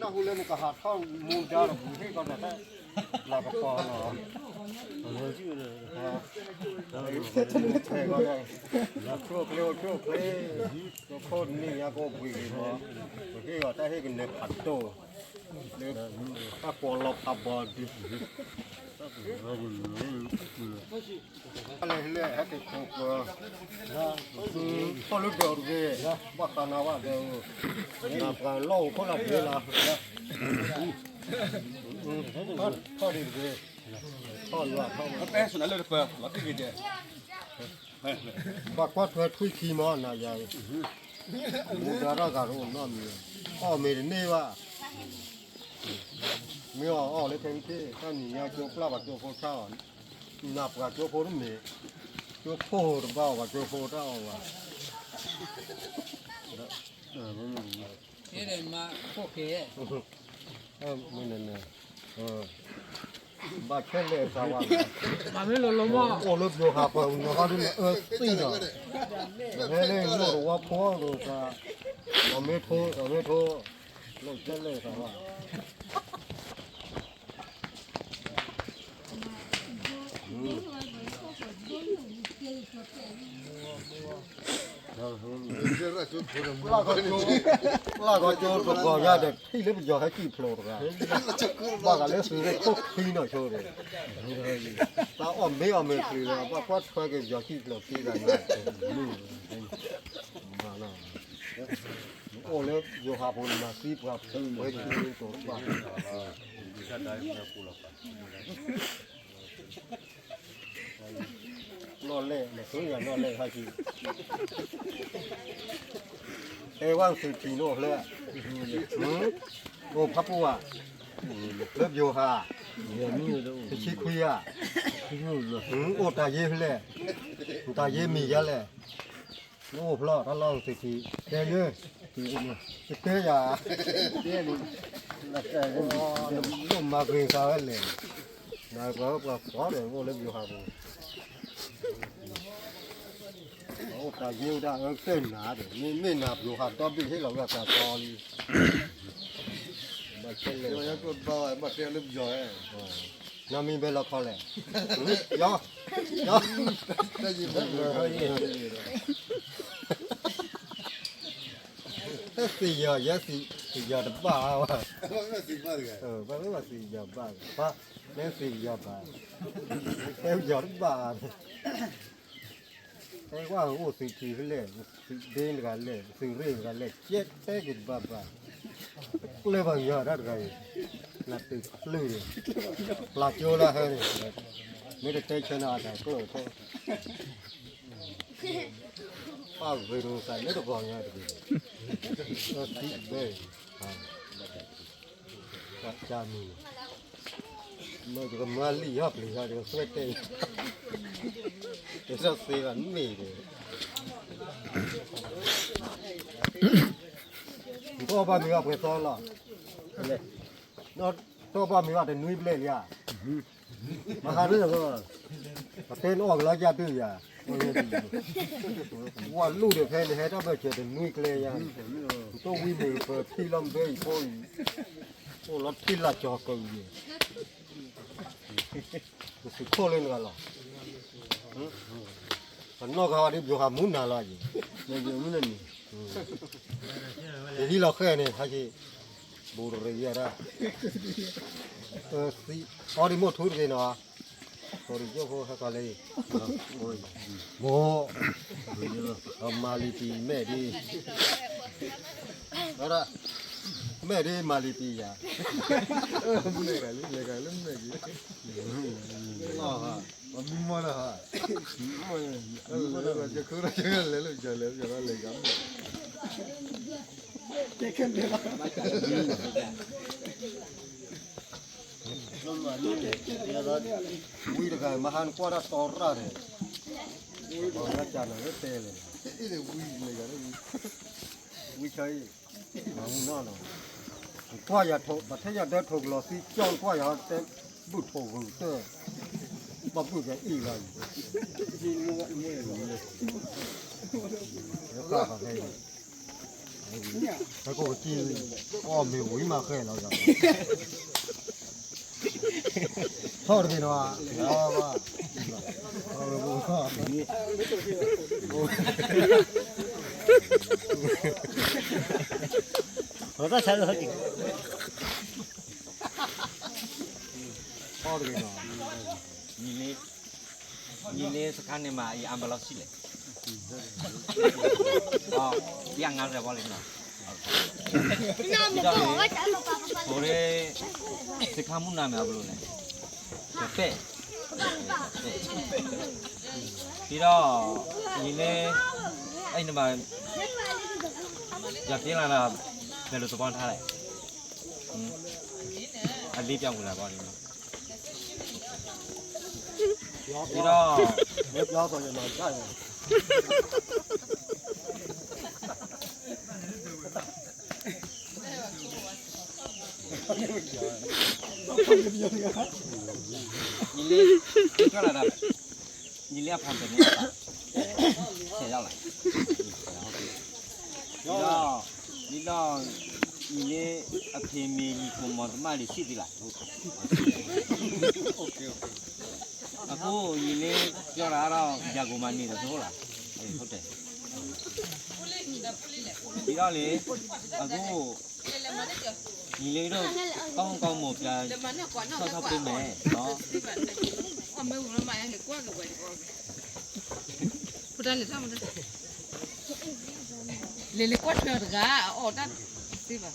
တၢ်ဟူလၢနကဟးထီၣ်မူဒါဒီး ပူၤဟ့ၣ်ကီးတၢ်လၤကပီၤလီၤ. ချိၣ်ချ့အိၣ်ချိၣ်ချ့, တခိၣ်တနံၣ်ညါကအိၣ်ဘှံးဂ့ၤမီၤ, ပဟ့ၣ်အီၤတၢ်ဟ့ၣ်ကနဲဖးဒိၣ်, လၢတၢ်ကွီၤလီၤဖးဘီဒုး လဲၤလဲၤဟဲက့ၤခိးပၢၤ, ထီၣ်လၢဒၢးတဂ့ၤ, ဘၣ်ဃးနၤဘၣ်ဒၢး, နၤပှၤလီၢ်အိၣ်ခိၣ်လၢဒၢးလီၤ, ထီၣ်ဒံးတဂ့ၤ, ထီၣ်ယွၤထီၣ်, ဘၣ်ကွၢ်ထွဲထွံၣ် ခံမီၤ နၤယၤအံၤ, မူဒါတၢ်ဂၤတအိၣ်နီတမံၤ, အီၣ်မ့ၤတန့ၢ်ဘၣ်, မ့ၢ်အီၣ်အီၣ်လၢခဲမုၢ်ဆ့ၣ် တၢ်နံၤညါကၠိပျၢ်ပှၤကၠိဖိဆါအီၤ, နၤပှၤကၠိဖိတမ့ၢ်, ကၠိဖိတၢ်အီၣ်ဘၣ်, ကၠိဖိတၢ်အီၣ်ဘၣ်, မ့ၢ် ဘၣ်ခဲလၢာ်သးဝါ, မ့ၢ်လီၤလီၤမီၢ်, အိၣ်လၢပယိၤဟးပှၤကညီဟီဒ်န့ၣ် အၢသံနီၤ, ဟဲလၢလိၣ်တဝီဖိဒီးသး, အမ့ၢ်ထိ အမ့ၢ်ထိ, လိၣ်ခဲလၢာ်သးဝါ ပျၢ်ကၠိပျၢ်ကၠိတကီၤညါဒီး ထံၣ်လၢပယီၤဟဲကံၣ်ဖျိးတဂၤ, ဘၣ်ဂၤလၢသုးရ့ၣ်ခိၣ်ခံနီၤဆိဒီး, တၢ်အီၣ်မ့ၤအီၣ်မ့ၤချုးလီၤ ဘၣ်ကွၢ်ထွဲက့ၤပယီၤကံၣ်ဖျိးခံဂၤညါ, အိၣ်လၢယိၤဟၣ်ဖိန့ၣ် မၤသံပှၤဝဲခံတိၤတဘၣ် နီၣ်လဲၣ် နဆိယၤနီၣ်လဲၣ်ဟါဆံ, တဲဝဲသုးထံးနီၣ်ဖျဲၣ်, အိၣ်ဖးပူၤဧါ, လၢပယိၤဟၣ်, တဆံခွံဧါ, အိၣ်တၢ်ယ့ဖဲလဲၣ်, တၢ်ယ့မံၤယါလဲၣ်, နအိၣ်ဖျီၣ်တၢ်လီၢ်သုးထံး, တဲလၢ, တတဲယၤ, နမၤဂ့ၤသးဝဲလဲၣ်, နပှၤပှၤကိးဒီးအိၣ်လၢပယိၤဟၣ်ပူၤ အိၣ်တၢ်ယ့ဝဲဒၣ်အၢကတၢၢ်နၤဒီး မ့မ့ၢ်နၤပယိၤဟးဒီဘ့ၣ်ဟ့ၣ်လီၤဝဲအသးကီလံ, ဘၣ်ဆဲးလဲၣ်, ဘၣ်တဲလၢပယီၤ, နီၢ်မံဘဲလီၤခီလဲၣ်, ယီ, ယီ, သ့ၣ်ယီၤ, ယဲသ့ၣ်ယီၤတဘၣ်ဘၣ်, ဘၣ်မ့ၢ်ဘၣ်သ့ၣ်ယီၤဘၣ်, ဘၣ်မ့ၢ်သ့ၣ်ယီၤဘၣ်, သ့ၣ်ယီၤတဘၣ် တဲကွၢ်အိၣ်သုးထံးဖဲလဲၣ်, သုးဒ့တဂၤလဲၣ်, သုးရ့ၣ်တဂၤလဲၣ်, ကဲတဲက့ၤတဘၣ်ဘၣ်, ကျဲဘၣ်ယွၤတၢ်တဂၤအံၤ, နသုးချုးန့ၣ်, ပျၢ်ကၠိလၢဟဲန့ၣ်, မ့ၢ်တတဲဆၢနၤအတၢ်ကျိၣ်ဖိ, ပၢ်ဂ့ၤတဂၤလၢတဂီၤညါတဂ့ၤ, သံဘဲ, ကၢ်မံၤ မ့ၢ်ယကမၤလံာ်ဟီၣ်ပျံၤဟီၣ် ယကသွဲတဲ, ယကသ့ဘၣ်မ့ၢ်ဒီး, နကအီၣ်ဘၣ်မ့ၤဘၣ်ပှဲၤသီလီၤ, နတအီၣ်ဘၣ်မ့ၤဘၣ်တနွံဘျဲၣ်လံဧါ, မဟါန့ၣ်, ပတဲနအီၣ်ကလီယၢ်ဒုးယၤ, ဝဲလူၢ်ဒီးဖဲနဟဲတၢ်ဘၢၣ်စၢၤတနွံကျဲယၤ, နတဝံမ့ၤပၢၤထံလီၤမ့ၢ်အံၤဖိအံၤ, အိၣ်လီၤထံလၢကၠီၤကၢၤယဲၢ် ပသုးခိၣ်လၢနဂၤလီၤ, ပနီၢ်ဂၤဝဲဒ်ယိၤဟၣ်မူနၤလီၤယံၤ, ယဟံးလီၤဃဲၣ်န့ၣ် ဟါက့ၤ, ဘူးတရံးယဲဒၣ်, အီဒံးမိၣ်ထူတဂ့ၤနီၤ, ကီၢ်ရံးကၠိဖိဟဲကီးလၢ, မိၢ်, မၤလံၤပံၤမဲာ်ဒ် ဝဲဒၣ်, မဲာ်ဒ်မၤလံၤပံၤယၤ, လဲၤဂၤလၢမဲာ်က့ၤ, မံမီၢ်တၢ်ဟါ, ယခိၣ်လဲၤလၢယလဲၤလၢယလဲၤဂၤ, ဝံတဂၤမဟါနကွၢ်တၢ်တီရၣ်န့ၣ်, ဝံတဂၤမဟါနကွၢ်တၢ်တီရၣ်န့ၣ်, ဝံတဂၤမဟါနကွၢ်တၢ်တီရၣ်န့ၣ်, ဝံတဂၤမဟါနကွၢ်တၢ်တီရၣ်န့ၣ်, ဝံတဂၤမဟါနကွၢ်တၢ်တီရၣ်န့ၣ်, ဝံတဂၤမဟါနကွၢ်တၢ်တီရၣ်န့ၣ်, နကွၢ်ယၤထိး ပှၤထဲယၤဒၢထိးကလီၤသံကၠီ နကွၢ်ယၤတဲ ဘုၣ်ထိးဂုာ်တၢၢ်, ဘၣ်ဘုၣ်ကဲအံၣ်လီၤအံၤ, ကွၢ်ဖဲအံၤ, တၢ်ကိၢ်ကတံၢ် အီၣ်မ့ၤဝံၤမးဃဲလီၤ ထီၣ်တက့ၢ်နီၤ ထီၣ်တက့ၢ် ထီၣ်တက့ၢ်နီၤ နံၤလ့ နံၤလ့စခါန့ၣ်မး ယအါမးလီၤဆံးလဲၣ် ယငါရဲၣ်ဘီလံနီၤ ဒီး ဖိရ့ စခါမုၢ်နၤမ့ၢ်အဘျိလဲၣ် ပဲၣ် ဒီး နံၤလ့ အဲၣ်နမး ယတဲလီၤဒီး ဖဲလိာ်သပှၢ်ထါလဲၣ် အလ့ပျီပူၤလၢဘီလံနီၤ ဒီး နံၤလ့ ကၠီလၢဒီး နံၤလ့အဖါပန့ၣ် ဆဲးလီၤ ဒီး ဒ်ဒီး နံၤလ့ အဖံးမ့ၢ်နံၤကိၢ်မီၤသမၣ်လံၤဆံၣ်သ့လီၤ အဃိ နံၤလ့ ကၠီလၢဒီး ယၤကိၢ်မၤန့ၢ်ဒီးသ့လီၤ ဒ်ဒီးလံ အဃိ နံၤလ့ဒီး ကီၢ်ကီၢ်မိၢ်ပျၢ် ဆီၣ်ဆီၣ်ပ့မဲာ် လဲၤလဲၤကွၢ်ထွဲအီၤတဂၤ အအီၣ်တၢ်သ့ဘၣ်